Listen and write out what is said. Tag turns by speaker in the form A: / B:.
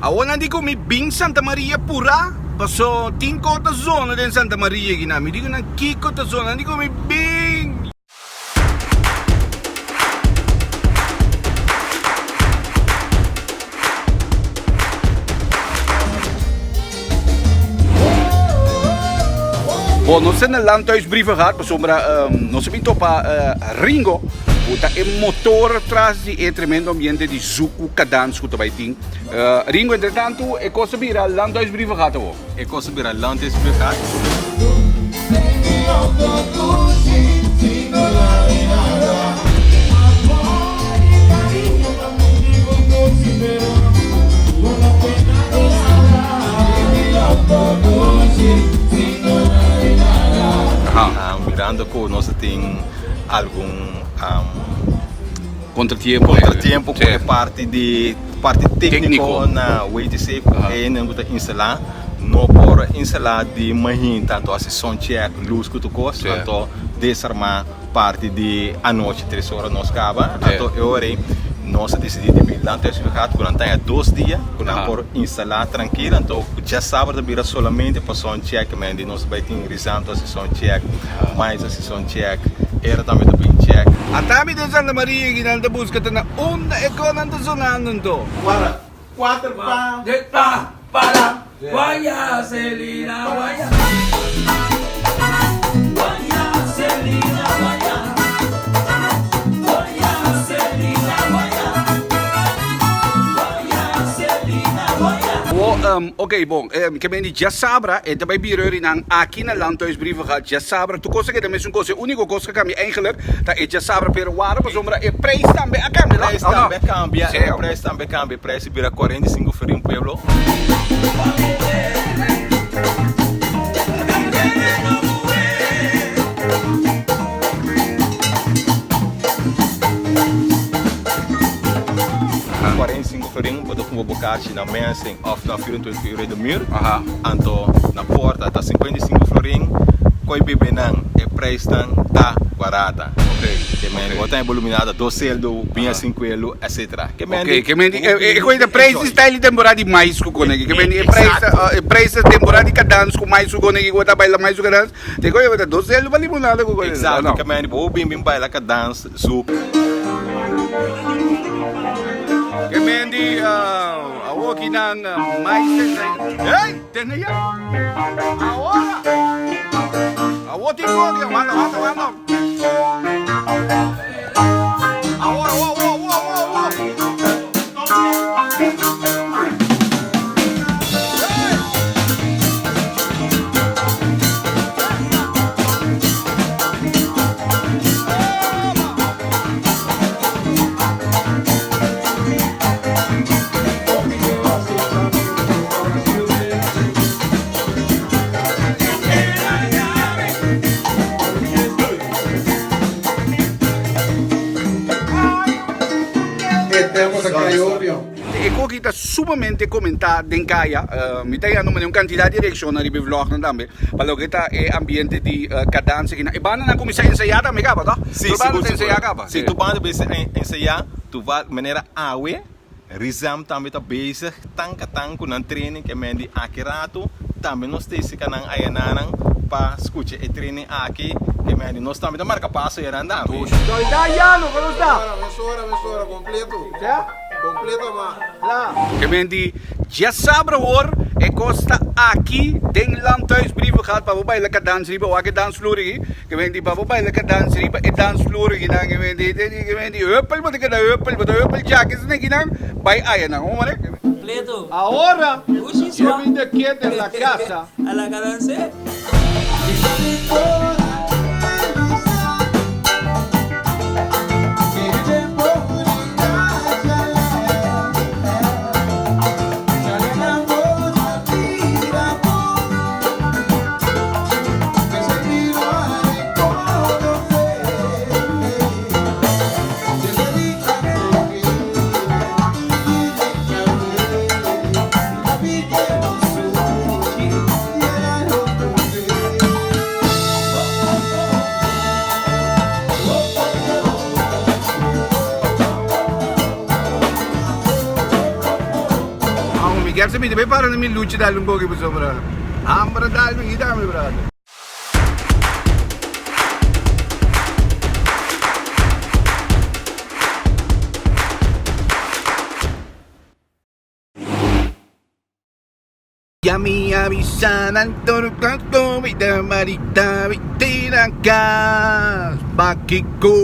A: Awor nan di ku mi bin Santa Maria purá, paso tin kos ta zona den Santa Maria kinan. Mi di ku nan kiko ta zona, nan di ku mi bin. Bon, nos ta na Landhuis Brievengat pasobra nos a bin topa Ringo ku ta e motor tras di e tremendo ambiente di Zuku Kadans ku ta bai tin. Ringo, entre tantu e kos a bira Landhuis Brievengat awor.
B: E kos a bira Landhuis Brievengat. Mirando ku nos a tin algun
A: Contratiempo.
B: Contratiempo ku e parti di parti tékniko na WTC ku hende ku ta instalá no por instalá di mahin tanto hasi sound check, lus ku tur kos, anto desarmá parti di anochi tres ora nos kaba, anto e ora ei nos a disidí di bin Landhuis Brigade ku nan taña dos dia ku nan por instalá trankil, anto djasabra ta bira solamente pa sound check men di nos ta bai tin Rizanto hasi sound check, Mais hasi sound check, Era tambe ta bin check.
A: Ata mi den Santa Maria y nan ta busca ta na unda e conan ta sonando anto.
C: Guarda, cuater pa.
D: De pa para guaya Celina guaya. Guaya Celina guaya. Guaya Celina guaya. Guaya Celina guaya.
A: Wo, ok bon, ke men di djasabra e ta bai bira yori nan aki na Landhuis Brievengat djasabra tur kos a keda mesun kos e uniko kos ku a kambia eigenlik ta e djasabra pero wara pasobra e preis tambe a kambia no?
B: Preis tambe a kambia, e preis tambe a kambia, e preis a bira 45 florin pueblo. 45 florin bo ta kumpra bo kachi na Mensing of na 24 uur de muur. Anto na porta ta 55 florin. Koi bebenan e prijsnan ta barata. Ke men bo ta e boluminada dos seldo, biña sinkuelu, etc. Ke men
A: di, ke men di e koi ta prijs di style di temporada di mais ku kone ki. Ke men di e prijs e prijs ta temporada di kadans ku mais ku kone ki ku bo ta baila mais ku kadans. Te koi bo ta dos seldo pa limonada ku kone.
B: Exacto, ke men di bo bin bin baila kadans zoek.
A: Ke men di awoki nan mais Hey, tene ya. Ahora. Awo tin koki, aguanta, aguanta, aguanta. Ahora, wo, wo, wo, wo, wo. E koki ta sumamente komentá den kaya. Mi ta yendo mane un kantidat di reakshonnan riba e vlognan tambe pa loke ta e ambiente di kadansa kinan. E bandanan a kuminsá ensayá tambe kaba, toh?
B: Sí,
A: Tur banda
B: sigur,
A: ta
B: sigur.
A: ensayá kaba.
B: Sí, tur banda ta ensayá. Tur manera awe Rizam tambe ta bezig tan ka tan ku nan training ke men di aki ratu tambe nos ta esika nan ayananan pa skucha e training aki ke men di nos tambe ta marka paso yanan tambe.
A: Soldá Yano, kono sta?
C: Mesora, mesora, completo. Completo ma.
A: Ke men di djasabra awor e kos ta aki den Landhuis Brievengat pa bo baila kadans riba wak e dansvloer aki. Ke men di pa bo baila kadans riba e dansvloer aki nan ke men di ke men di huppel bo ta keda huppel bo ta huppel djaki esnan aki nan bai aya nan homo mane.
D: Completo.
A: Ahora yo vine aquí de la casa.
D: A la cadanse.
A: Mi kier sa mi ta bay para na mi lucha dal un poco pasobra hamber a dal mi kita mi brother. Ya mi avisa nan tur kanto mi ta marita mi tin na kas. Pakiko?